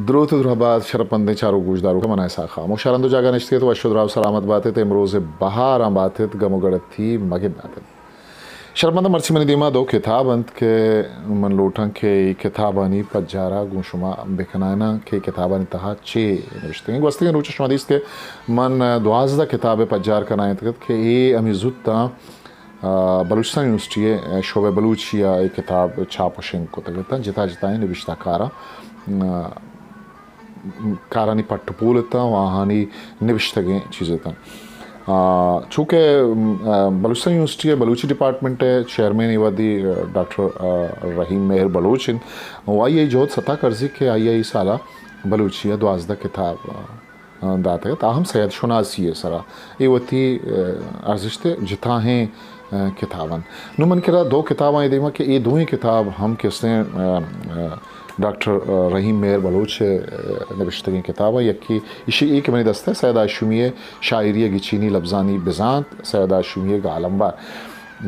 دروت ءُ درہبات شرپمندیں چاروک گوشداروک، من اسحاق خاموش، ہر ہند ءُ جاگہ نشتگ ات، وش ءُ دراہ ءُ سلامت بات ات، امروز ءِ بہاراں بات ات، گم ءُ گڑتی مہ گند ات۔ شرپمنداں، مرچی منی دیما دو کتاب انت کہ من لوٹاں کہ اے کتابانی پجارا گوں شما بکنائیناں کہ اے کتابانی تہا چے نوشتگیں۔ گوستگیں روچ شما دیست کہ من دوازدہ کتاب پجار کنائینتگ ات کہ اے ہمے زوتاں، آ، بلوچستان یونیورسٹی ءِ شعبہ بلوچی ءَ اے کتاب چاپ ءُ شنگ کتگ اتاں، جتا جتائیں نبشتہ کاراں، آ، کارانی پٹ ءُ پول اتاں ءُ آہانی نبشتگیں چیز اتاں۔ آ، چونکہ، آ، بلوچستان یونیورسٹی ءِ بلوچی ڈپارٹمنٹ ءِ چیئرمین اے وہدی، آ، ڈاکٹر، آ، رحیم مہر بلوچ انت ءُ آئی ءِ جہد ستا کرزی کہ آئی ءَ اے سال ءَ بلوچی ءَ دوازدہ کتاب، آ، داتگ ات، آ ہم سید شناسی ءِ سرا۔ اے وتی، آ، ارزشت ءِ جتاہیں، آ، کتاب انت۔ نوں من کرا دو کتاباں اے دیما کہ اے دوئیں کتاب ہم کسیں، آ، آ، ڈاکٹر، آ، رحیم مہر بلوچ ءِ، آ، نبشتگیں کتاباں۔ یکے ایشی اے کہ منی دست ءَ سید ہاشمی ءِ شاعری ءِ گچینی لبزانی بزانت، سید ہاشمی ءِ گالمبار،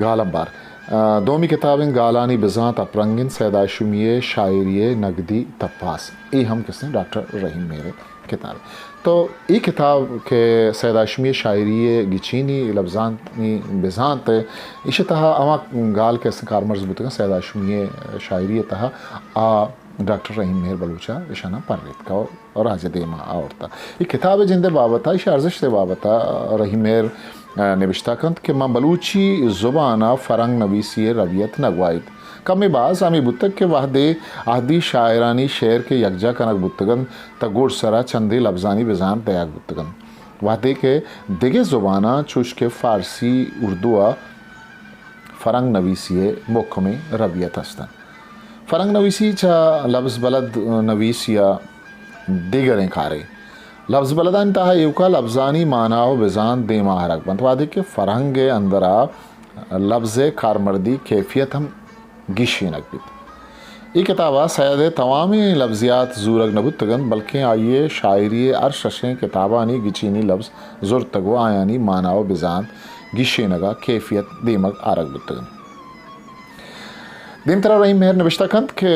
گالمبار۔ آ، دومی کتاب انت گالانی بزانت اپرنگن، سید ہاشمی ءِ شاعری ءِ نگدی تپاس۔ اے ہم کسیں ڈاکٹر رحیم مہر ءِ کتاب۔ تو اے کتاب کہ سید ہاشمی ءِ شاعری ءِ گچینی لبزانی بزانت ءِ، ایشی ءِ تہا ہما گال کہ استیں کارمرز بوتگاں سید ہاشمی ءِ شاعری ءِ تہا، آ ڈاکٹر رحیم مہر بلوچ ءَ اشاناں پریتکا ءُ راج ءِ دیما آورتا۔ اے کتاب ءِ جند ءِ بابت ءَ، ایشی ءِ ارزشت ءِ بابت ءَ رحیم مہر، آ، نبشتہ کنت کہ من بلوچی زبان ءَ فرہنگ نویسی ءِ ربیت نہ گواہیت۔ کمے باز ہمے بوتگ کہ وہدے اہدی شاعرانی شعر کہ یکجا کنگ بوتگ انت، تہ گڈسرا چندے لبزانی بزانت دئیگ بوتگ انت۔ وہدے کہ دگہ زباناں چوش کہ فارسی، اردو ءَ فرہنگ نویسی ءِ مھکمیں ربیت است انت۔ فرہنگ نویسی چہ لبز بلد نویسی ءَ دیگریں کارے۔ لبز بلدانی تہا ایوکا لبزانی مانا ءُ بزانت دیما آرگ بنت، وہدے کہ فرہنگ ءِ اندرا لبز ءِ کارمردی کیفیت ہم گیشینگ بیت۔ اے کتاب ءَ سید ءِ توامیں لبزیات زورگ نہ بوتگ انت، بلکیں آئی ءِ شاعری ءِ ہر ششیں کتابانی گچینی لبز زرتگ ءُ آیانی مانا ءُ بزانت گیشینگ ءَ کیفیت دیمگ آرگ بوتگ انت۔ دیمترا رحیم مہر نبشتہ کنت کہ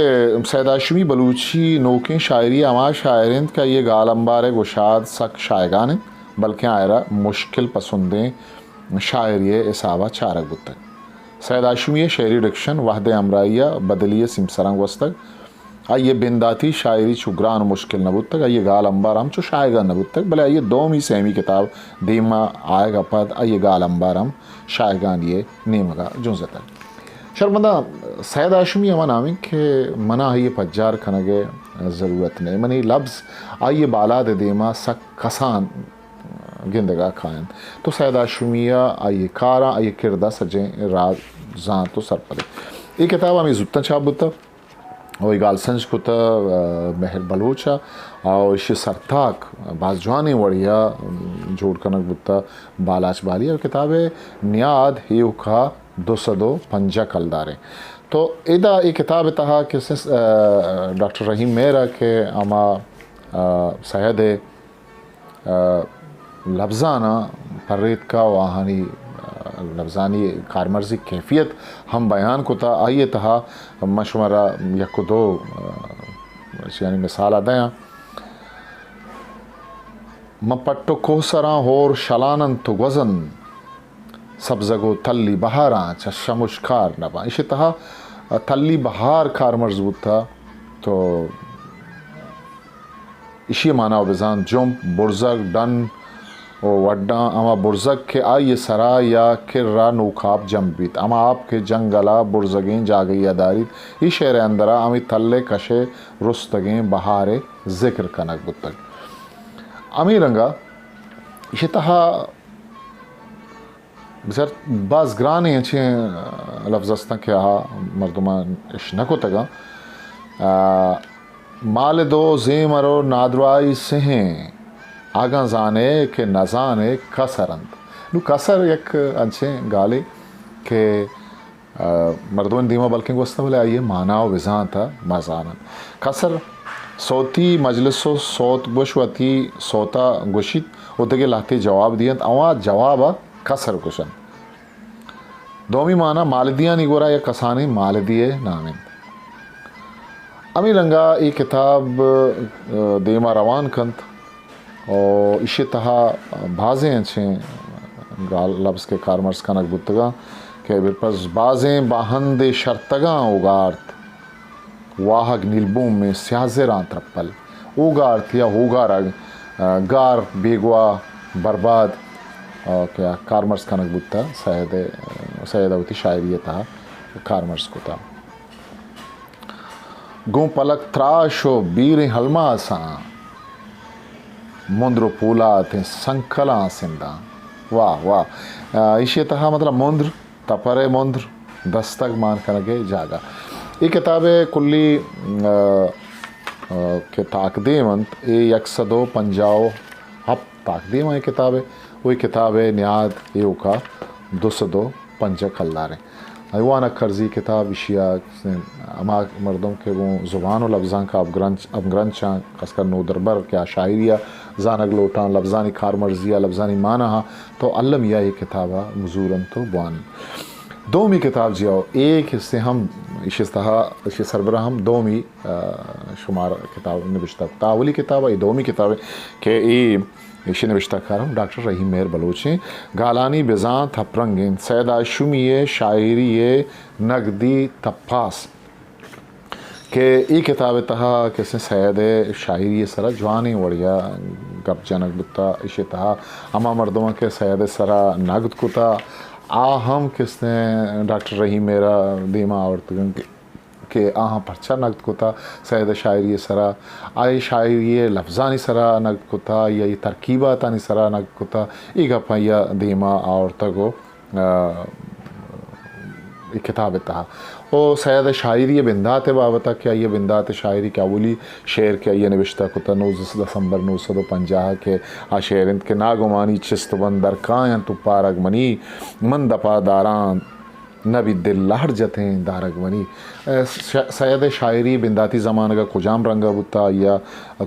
سید ہاشمی بلوچی نوکیں شاعری ءِ ہما شاعر انت کہ آئی ءِ گالمبار ءِ گشاد سک شایگان انت، بلکیں آئرا مشکل پسندیں شاعری ءِ حساب ءَ چارگ بوتگ۔ سید ہاشمی ءِ شعری ڈکشن وہد ءِ ہمراہی ءَ بدلی ءِ سیمسراں گوستگ۔ آئی ءِ بنداتی شاعری چو گران ءُ مشکل نہ بوتگ، آئی ءِ گالمبار ہم چو شایگان نہ بوتگ، بلے آئی ءِ دومی سیمی کتاب دیما آیگ ءَ پد آئی ءِ گالمبار ہم شایگانی ءِ نیمگ ءَ جنزتگ۔ شرمنداں، سید ہاشمی ہما نام انت کہ منا آئی ءِ پجار کنگ ءِ ضرورت نہ انت۔ منی لبز آئی ءِ بالاد ءِ دیما سک کسان گندگ ءَ کاینت۔ تو سید ہاشمی ءَ آئی ءِ کاراں، آئی ءِ کرد ءَ سجیں راز زانت ءُ سرپد ئے۔ اے کتاب ہمے زوتاں چاپ بوتگ ءُ اے گالسنج کتگ، آ، مہر بلوچ ءَ، ءُ ایشی ءِ سرتاک باز جوانیں وڑے ءَ جوڑ کنگ بوتگ، بالاچ بالی ءَ۔ کتاب ءِ نیاد ایوک ءَ دو سد ءُ پنجاہ کلدار انت۔ تو ادا اے کتاب ءِ تہا کہ سس-، آ، ڈاکٹر رحیم مہر ءَ کہ ہما، آ، سید ءِ آ، لبزاناں پریتکا ءُ آہانی، آ، لبزانی کارمرزی کیفیت ہم بیان کتا۔ آئی ءِ تہا من شمارا یک ءُ دو، آ، یعنی مثال ءَ دیاں۔ من پٹ ءُ کوہسراں ہور شلان انت ءُ گوزن، سبزگ ءُ تلی بہاراں چہ شمشکار نہ باں۔ ایشی ءِ تہا تلی بہار کارمرز بوتا۔ تو ایشی ءِ مانا ءُ بزانت جمپ، برزگ، ڈن ءُ وڈاں۔ ہما برزگ کہ آئی ءِ سرا یا کرا نوک آپ جمپ بیت، ہما آپ کہ جنگل ءَ برزگیں جاگہے ءَ داریت۔ اے شعر ءِ اندرا ہمے تل ءِ کش ءِ رستگیں بہار ءِ ذکر کنگ بوتگ۔ ہمے رنگ ءَ ایشی ءِ تہا بچار باز گرانیں انچیں، آ، لبز استاں کہ آ مردماں اش نہ کتگاں۔ آ، مالد ءُ زیمر ءُ نادراہی سہیں، اگاں زانے کہ نزانے کسر انت۔ نوں کسر یک انچیں گالے کہ، آ، مردمانی دیما بلکیں گوستہ، بلے آئی ءِ مانا ءُ بزانت ءَ مزان انت۔ کسر صوتی مجلس ءُ صوت گوش وتی صوت ءَ گوشیت ءُ دگہ لہتے جواب دینت، آواں جواب ءَ کسر گوشنت۔ دومی مانا مالدیانی گورا یک کسانیں مالدی ءِ نام انت۔ ہمے رنگا اے کتاب، آ، دیما روان کنت و ایشی تہا بازیں انچیں گال لبز کہ کارمرز کنگ بوتگاں کہ برپس بازیں باہندے شرتگاں اوگارت، واہگ نیلبومیں سیاہ زراں ترپل، اوگارت یا ہوگارگ، آ، گار، بیگواہ، برباد، آ، کہ کارمرز کنگ بوتہ، سید، سید وتی شاعری تہا کارمرز کتہ۔ گوں پلک تراش و بیریں ہلماساں، مندر و پولاتیں سنکلاں سنداں۔ واہ، واہ۔ آ، ایشی تہا مطلب مندر، تپر ء مندر، دستگ مان کنگ ء جاگہ۔ اے کتاب ء کلی، آ، آ، کہ تاکدیم انت، اے یک سد و پنجاہ و ہپت تاکدیم ایں کتاب ء، و اے کتاب ء نیاد ایوکا دو سد و پنجاہ کلدار ایں۔ ایوان اکرزی کتاب ایشی ء ہما مردم کہ گوں زبان و لبزانک ء ہمگرنچ، ہمگرنچاں، خاص کر نودربر کہ آ شاعری ء زانگ لوٹاں، لبزانی کارمرزی ء لبزانی معنی ء، تو المی ء اے کتاب ء مزور انت و بوان انت۔ دومی کتاب جی او اے کسے ہم ایشی تہا، ایشی سربرا ہم دومی، آ، شمار کتاب نبشتہ کتا۔ اولی کتاب ء اے دومی کتاب ء کہ اے ایشی نبشتہ کار ہم ڈاکٹر رحیم مہر بلوچ ایں۔ گالانی بزانت ہپرنگ انت۔ سید ہاشمی ء شاعری ء نگدی تپاس کہ اے کتاب ء تہا کسے سید ء شاعری ء سرا جوانیں وڑیا گپ جنگ بوتا۔ ایشی تہا ہما مردماں کہ سید ء سرا نگد کتا، آ ہم کسے ڈاکٹر رحیم مہر ء دیما آورتگ انت کہ کہ آہاں پرچا نگد کتا، سید ء شاعری ء سرا، آئی شاعری ء لفظانی سرا نگد کتا یا ای ترکیباتانی سرا نگد کتا، ای گپاں یا دیما آورتگ و، آ، ای کتاب ء تہا۔ او سید ء شاعری ء بندات ء بابت ء کہ آئی ء بندات ء شاعری کہ اولی شعر کہ آئی ء نبشتہ کتا نوزدہ دسمبر نو سد و پنجاہ ء کہ آ شعر انت کہ ناگمانی چست بند در کاینت و پارگ منی، من دپا داراں نبی دل لہڑ جتیں دارگ منی۔ س-، سید ء شاعری بنداتی زمانگ ء کجام رنگ ء بوتا یا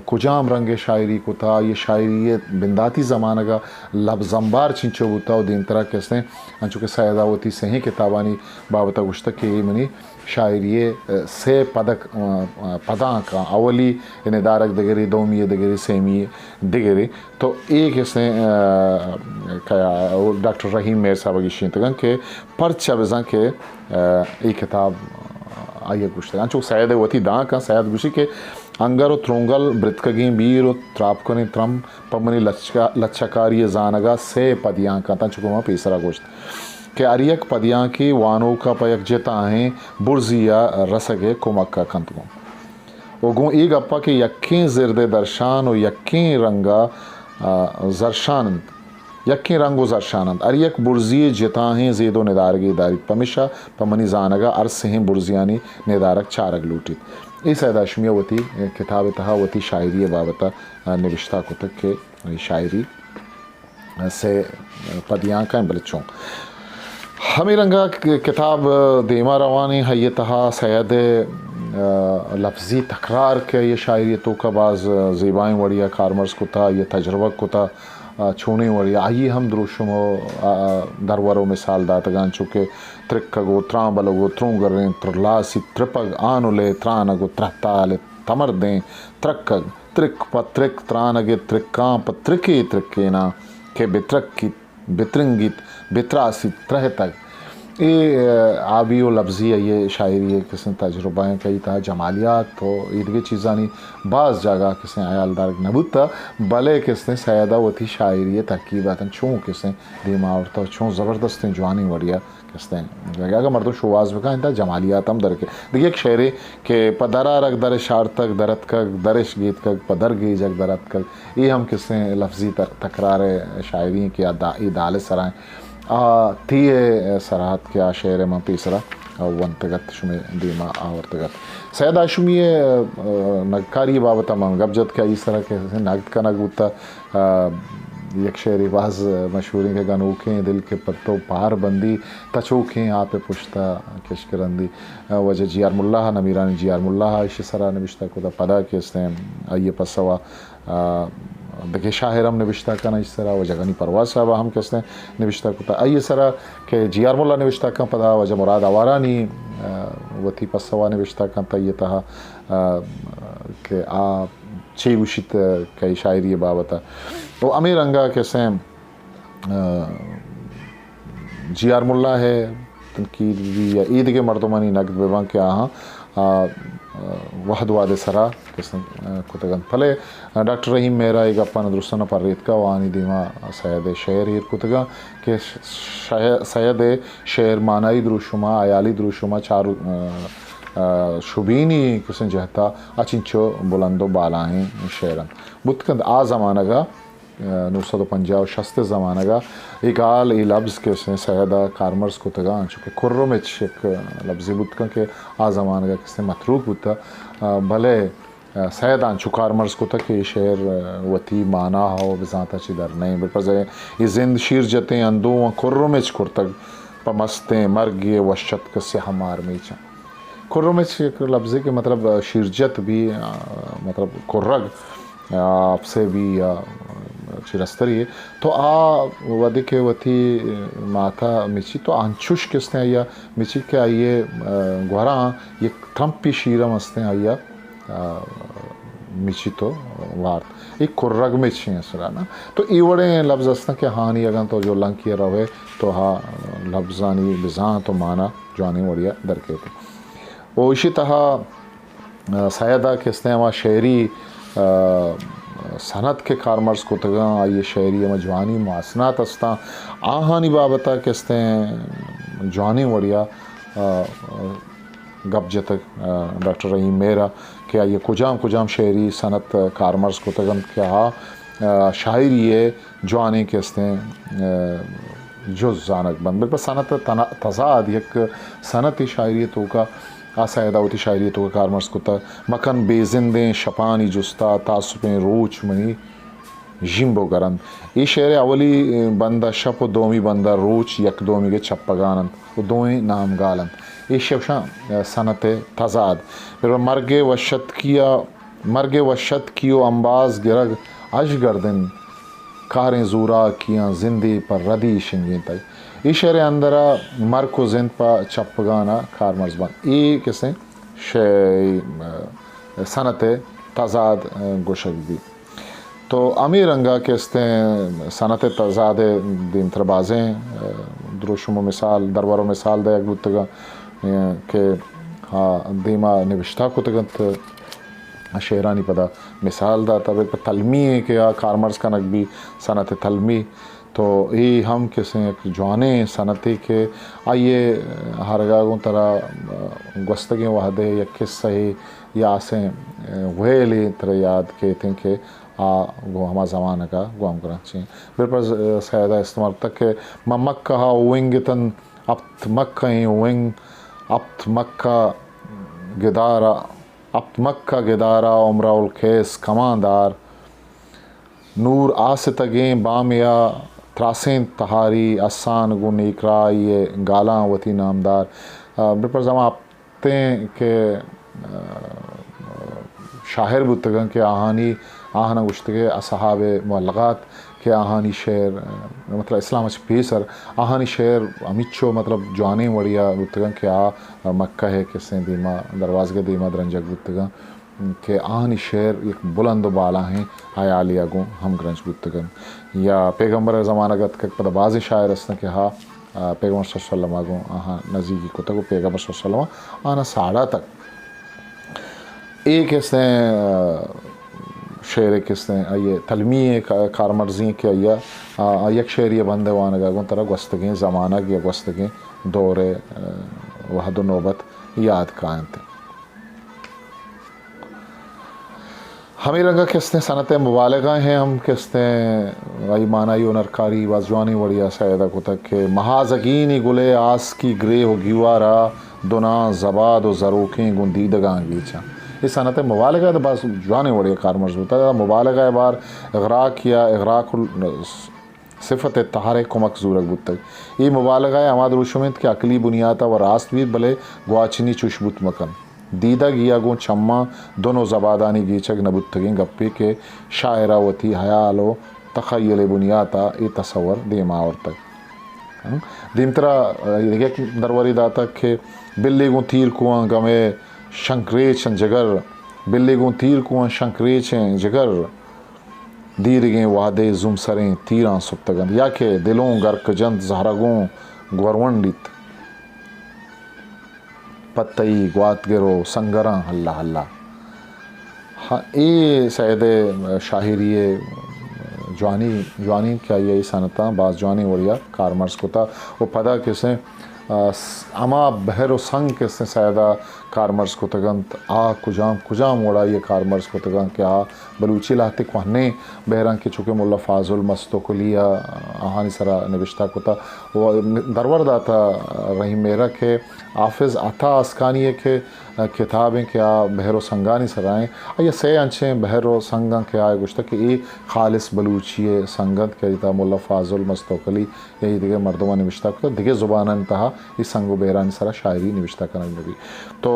کجام رنگ ء شاعری کتا، آئی ء شاعری ء بنداتی زمانگ ء لبزمبار چنچو بوتا و دیمترا کسیں انچو کہ سید ء وتی سہیں کتابانی بابت ء گوشتگ کہ اے منی شاعری ء سے پدک، ا، ا، پدانکاں، اولی ء ندارگ دگرے، دومی ء دگرے، سیمی ء دگرے۔ تو اے کسیں، آ، کیا، ڈاکٹر رحیم مہر صاحب ء گیشینتگاں کہ پرچا بزاں کہ، آ، اے کتاب آئی ء گوشتگ۔ انچو سید ء وتی دانکاں، سید گوشی کہ انگر و ترونگل برتکگیں بیر و تراپکنیں ترمپ پہ منی لچکا-، لچکاری ء زانگ ء سے پدیانک انت، انچو کہ ما پیسرا گوشت کہ ہر یک پدیانکے وانوک ء پہ یک جتاہیں برزی ء رسگ ء کمک ء کنت گوں۔ و گوں اے گپ ء کہ یکیں زرد ء درشان و یکیں رنگ ء، آ، زرشان انت، یکیں رنگ و زرشان انت۔ ہر یک برزی ء جتاہیں زید و ندارگے داریت، پمیشا پہ منی زانگ ء ہر سہیں برزیانی ندارگ چارگ لوٹیت۔ اے سید ہاشمی ء وتی کتاب ء تہا وتی شاعری ء بابت ء نبشتہ کتگ کہ شاعری سے پدیانکاں، بلے چون۔ ہمے رنگا ک-، کتاب دیما روانیں، ہئی تہا سید ء، آ، لفظی تکرار کہ آئی شاعری توکا باز زیبائیں وڑیا کارمرز کتا، آئی تجربہ کتا، آ، چونیں وڑیا آئی ہم دروشم و، آ، درور و مثال داتگاں، چوکہ ترکگ و ترانبلگ و ترونگریں ترلاسی ترپگ آنلے ترانگ و ترہتال تمردیں ترکگ۔ ترک پہ ترک ترانگ ء ترکاں پہ ترکے ترکیناں کہ بہ ترکیت، بہ ترنگیت، بہ تراسیت، ترہتگ۔ اے، آ، آبی و لبزی ء اے شاعری ء کسیں تجربہ ایں کہ ای تہا جمالیات و ایدگہ چیزانی باز جاگہ کسیں حیال دارگ نہ بوتہ، بلے کسیں سید ء وتی شاعری ء ترکیباتاں چون کسیں دیما آورتہ و چون زبردستیں جوانیں وڑیا کستیں۔ اگہ مردم شوہاز بکن، انت جمالیات ہم درکے۔ دگہ یک شعرے کہ پہ در آرگ درش آرتگ، در اتکگ، درش گیتکگ، پہ در گیجگ در اتکگ۔ اے ہم کستیں لفظی تر-، تکرار شاعری کہ آ دا-، اے دال سرا آ تی سرحد کہ آ شعر من پیسرا ونتگت، شمے دیما آورتگت۔ سید ہاشمی ء، آ، نگدکاری بابت من گپ جت کہ آئی سرا کہ نگد کنگ بوتا۔ آ، یک شعرے باز مشہوریں کہ گنوکیں دل کہ پر تو پار بندی، تچوکیں آپ پشتا کشک رندی۔ آ، واجہ جی آر ملا، نمیران جی آر ملا ایشی سرا نبشتہ کتا، پدا کہ استیں آئی پسوا، آ، دگہ شاعر ہم نبشتہ کن، ایشی سرا واجہ غنی پرواز صاحب ہم کہ استیں نبشتہ کتا۔ آئی سرا کہ جی آر ملا نبشتہ کن، پدا واجہ مراد آوارانی، آ، وتی پسوا نبشتہ کن تا آئی تہا، آ، کہ آ چے گوشیت کئی شاعری بابت۔ و ہمے رنگا کہ استیں آ، جی آر ملا ہے تنقید بہ بی یا اے دگہ مردمانی نقد بہ باں کہ آہاں، آ، آ، وہد وہد سرا کسن، آ، کتگ انت۔ پلے، آ، ڈاکٹر رحیم مہرا اے گپاں درستاں پریتکا و آنی دیما سید شعر ایر کتگاں کہ شہ-، سید شعر معنائی دروشما، حیالی دروشما چار، آ، آ، شبینی کسن جہتا اچنچو بلند و بالائیں شعر انت۔ بوت کنت آ زمانگا نو سد و پنجاہ و شست زمانگا اے گال، اے لبز کہ استیں سید ء کارمرز کتگاں، انچو کہ کرمچ یک لبزے بوت کن کہ آ زمانگا کہ استیں متروک بوتا، آ، بلے، آ، سید ء انچو کارمرز کتا کہ اے شعر، آ، وتی مانا ء و بزانت ء چہ در نئیں، بلے پہ اے زند شیر جتیں اندوہاں کرمچ کرتگ پہ مستیں مرگے وشتک سیاہ مار میچاں۔ کرمچ یک لبزے کہ مطلب شیرجت بی، آ، مطلب کرگ، آ، اپسے بی یا چی رستری۔ تو آ وھدے کہ وتی ماتا مچی تو انچوش کہ استیں آئی ء مچی کہ آئی ء، آ، گوراں یک ترمپی شیر ہم استیں آئی ء، آ، مچی تو وارت۔ اے کرگ مچی ہیں سرا نا۔ تو اے وڑیں لبز استن کہ ہانی اگاں تو جو لنکی روے تو ہا لبزانی بزاں تو مانا جوانیں وڑیا درکیت۔ و ایشی تہا، آ، سید ء کہ استیں ہما شعری، آ، صنعت کہ کارمرز کتگاں، آئی شعری ہما جوانی محسنات استاں، آہانی بابت ء کہ استیں جوانیں وڑیا، آ، گپ جتگ، آ، ڈاکٹر رحیم مہر ء کہ آئی کجام کجام شعری صنعت کارمرز کتگ انت کہ آ، آ، شاعری ء جوانیں کہ استیں، آ، جز زانگ بنت۔ بلے پہ صنعت تنا-، تضاد یک صنعتی شاعری توکا، آ سید ء وتی شاعری توکا کارمرز کتگ، مکن بے زندیں شپانی جستا، تاسپیں روچ منی ژیمب و گرند۔ اے شعر ء اولی بند ء شپ و دومی بند ء روچ یک دومیگ ء چپگان انت و دوئیں نامگال انت۔ اے شوشاں صنعت ء تضاد۔ بلے مرگ ء وشتکی ء مرگ ء وشتکی و امباز گرگ اژ گردن، کاریں زوراکیاں زندے پہ ردی شنگینتگ۔ اے شعر ء اندر ء مرگ و زند پہ چپگان ء کارمرز بنت۔ اے کسیں شے-، صنعت ء تضاد گوشگ بیت۔ تو ہمے رنگ ء کہ استیں صنعت ء تضاد ء دیمتر بازیں، آ، دروشم و مثال، درور و مثال دئیگ بوتگ انت، آ، کہ، آ، دیما نبشتہ کتگ انت، شعرانی پدا مثال دات، ابید پہ تلمی ء کہ آ کارمرز کنگ بی، صنعت تلمی، تو اے ہم کسیں یک جوانیں صنعتے کہ آئی ء ہرگا گوں ترا، آ، گوستگیں وہد ء یک قصہ ء یا اسیں، آ، ویلے ترا یاد کیتیں کہ آ گوں ہما زمانگ ء گوں ہمگرنچ انت۔ بلے پہ ز-، سید ء استعمال کتگ کہ من مکہ ء اونگ اتن، ہپت مکہ ایں اونگ، ہپت مکہ گدار ء، ہپت مکہ گدار ء امرا القیس کماندار، نور آستگیں بامے ء تراسینت تہاری، اسان گوں نیکراہی ء گالاں وتی نامدار۔ آ، بلے پہ زمان ہپت تیں کہ، آ، شاعر بوتگاں کہ آہانی، آہاناں گوشتگے اصحاب مبلغات کہ آہانی شعر، آ، مطلب اسلام چہ پیسر آہانی شعر ہمیچو مطلب جوانیں وڑیا بوتگاں کہ آ مکہ ء کسیں دیما، دروازگ ء دیما درنجگ بوتگاں کہ آہانی شعر یک بلند و بالاہیں حیالے ء گوں ہمگرنچ بوتگاں۔ یا پیغمبر ء زمانگ اتکگ پدا بازیں شاعر ہستاں کہ ہا آ، پیغمبر صلی اللہ علیہ وسلم ء گوں آہاں نزیکی کتگ و پیغمبر صلی اللہ علیہ وسلم آہاں ساڑاتگ۔ اے کسیں، آ، شعر کسیں، آئی تلمی ء کا-، کارمرزی کہ آئی ء، آ، آ یک شعری ء بند ء وانگ ء گوں ترا گوستگیں زمانگ یا گوستگیں دور ء، آ، وہد و نوبت یاد کاینت۔ ہمے رنگ ء کستیں صنعت ء مبالغہ ہیں ہم کستیں، آئی معنائی ہنرکاری باز جوانیں وڑی ء سید ء کتگ کہ مہازگینی گلے آسکی گریہ و گیوارا دناں زباد و زروکیں گوں دیدگاں گیچاں۔ اے صنعت ء مبالغہ ء باز جوانیں وڑی ء کارمرز بوتگ۔ مبالغہ ء بار اغراق یا اغراق ال-، صفت ء تہر ء کمک زورگ بوتگ۔ اے مبالغہ ء ہما دروشم انت کہ عقلی بنیات ء و راست بیت، بلے گواچنی چوش بوت مہ کنت۔ دیدگ یا گوں چماں دن و زبادانی گیچگ نہ بوتگیں گپے کہ شاعر ء وتی ہیال و تخیل ء بنیات ء اے تصور دیما آورتگ۔ ہم؟ دیمترا، ء، یک دروری داتگ کہ بلے گوں تیر کواں گمے شنکریچ جگر، بلے گوں تیر کواں شنکریچیں جگر، دیرگیں وہدے زومسریں تیراں سپتگ انت، یا کہ دلوں گرک جنت زہرگوں گورونڈیت۔ پہ تئی گواتگر و سنگراں اللہ اللہ۔ ہاں، اے سید ء شاعری ء جوانی، جوانی کہ آئی ء اے صنعتاں باز جوانیں وڑیا کارمرز کتا و پدا کسیں، آ، س-، ہما بحر و سنگ کسیں سید ء کارمرز کتگ انت، آ کجام، کجام وڑا آئی ء کارمرز کتگ انت کہ آ بلوچی لہتے کوہنیں بحراں کہ چونکہ ملا فاضل مستوکلی ء آہانی سرا نبشتہ کتا و درور داتا رحیم مہرک ء حافظ عطا اسکانی ء کہ کتابیں کہ آ بحر و سنگانی سرا ایں۔ آئی ء سئے انچیں بحر و سنگاں کہ آ گوشتہ کہ اے خالص بلوچی ء سنگ انت کہ آئی تہا ملا فاضل مستوکلی یا اے دگہ مردماں نبشتہ کتہ، دگہ زبانانی تہا اے سنگ و بحرانی سرا شاعری نبشتہ کنگ نہ بیت۔ تو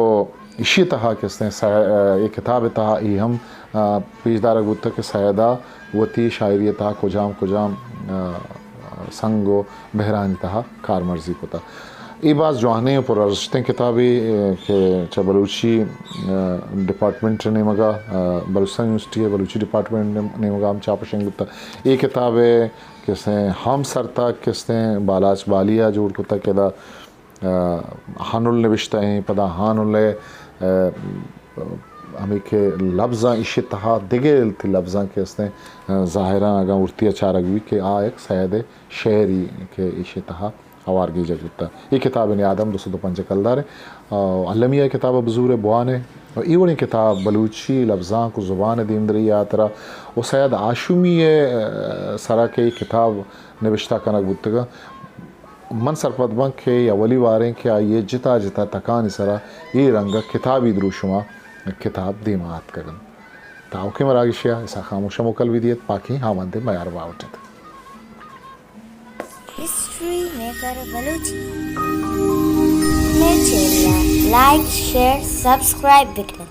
ایشی تہا کہ استیں سہ-، اے کتاب تہا اے ہم، آ، پیش دارگ بوتہ کہ سیدا وتی شاعری تہا کجام کجام، آ، سنگ و بحرانی تہا کارمرزی کتہ۔ اے باز جوانیں و پر ارزشتیں کتابے، اے، کہ چہ بلوچی، آ، ڈپارٹمنٹ نیمگا، آ، بلوچستان یونیورسٹی ء بلوچی ڈپارٹمنٹ نیم-، نیمگا ہم چاپ و شنگ بوتہ۔ اے کتاب ء کسیں ہم سرتاک کسیں بالاچ بالی ء جوڑ کتہ کہ ادا، آ، ہانل نبشتہ ایں، پدا ہانل ء، آ، ہمے کہ لبزاں ایشی تہا دگہ لبزاں کہ استیں، آ، ظاہراں اگاں ورتی ء چارگ بی کہ آ یک سید ء شعری کہ ایشی تہا ہوار گیجگ بوتہ۔ اے کتاب ء نیاد ہم دو سد و پنجاہ کلدار ء، آ، المی ء کتاب ء بزور ء بوان ء و اے وڑیں کتاب بلوچی لبزانک و زبان ء دیمدری ء ہاترا و سید ہاشمی ء، آ، سرا کہ اے کتاب نبشتہ کنگ بوتگ ء، من سرپد باں کہ اے اولی واریں کہ آئی ء جتا جتا تکانی سرا اے رنگ ء کتابی دروشم ء کتاب دیما آتکگ انت۔ تاوکیں مراگشے ء اسحاق خاموش ء موکل بہ دیت، باقی ہاوند ء میار باوٹ ات۔ ہسٹری میکر بلوچی۔ مئے چینل ء لائک، شیئر، سبسکرائب بکن ات۔